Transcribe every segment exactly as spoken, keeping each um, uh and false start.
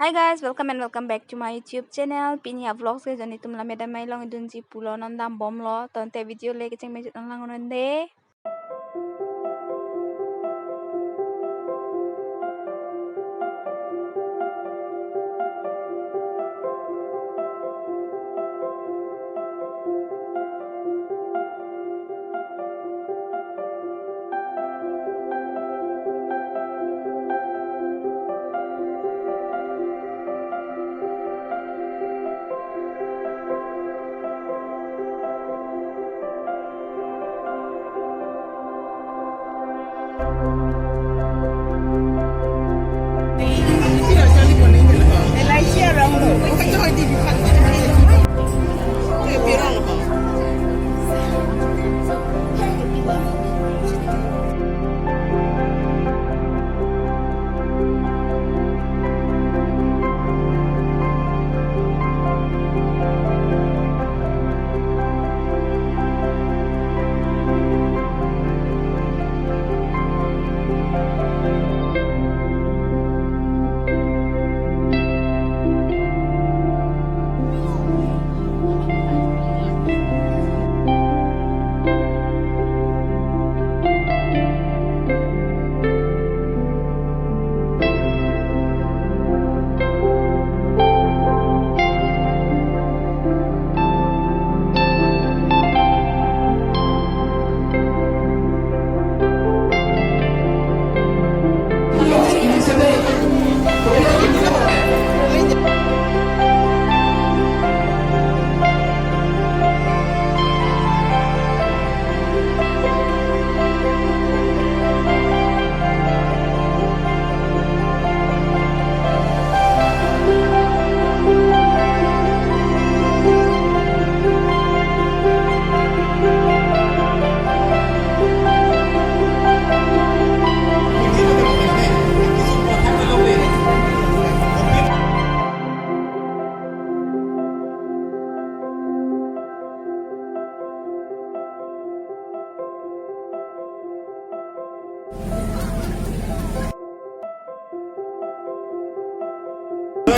Hi guys, welcome and welcome back to my YouTube channel. Pini a vlogs ke joni tum lamedam mai long idunji pulo non dambomlo. Tangte video le kecheng mejut nang lang non de.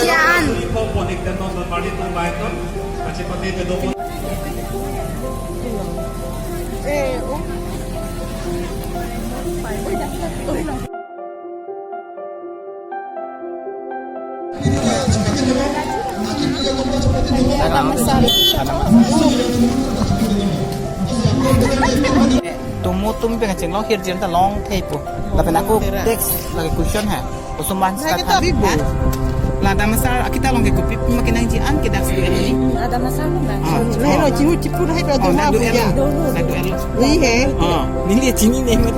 Kian. Ada masal. Tumu tumi pengen chenglong hirjir ta long theipo. Tapi aku teks lagi question hai. Oso man. Lagi start to big ha? La ada masal, kita long ke kopi makin nang jian ke dak sudah ini. Ada masal na? Ah. Lahelo chihu chipu lahelo. Oh, duma dak duel. Duma. Dak duel. Ni he. Ah, neli chinine mat.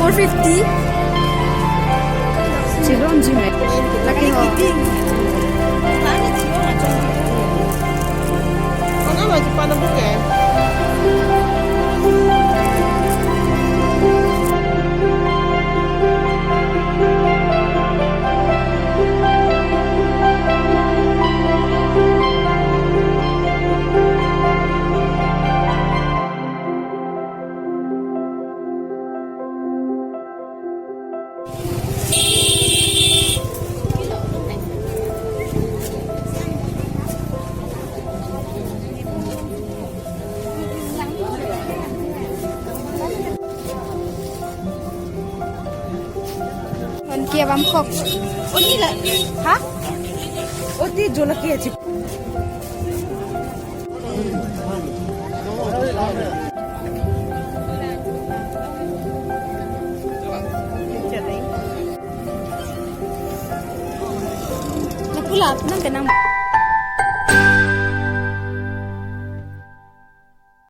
Four fifty. Chiron ji me. Lagi ho. Kiting. Mana lo cepat nabuk ya? Kon kia bam kok. Oni la. Ha? Oti jola kia chip. Napulap nang kenang.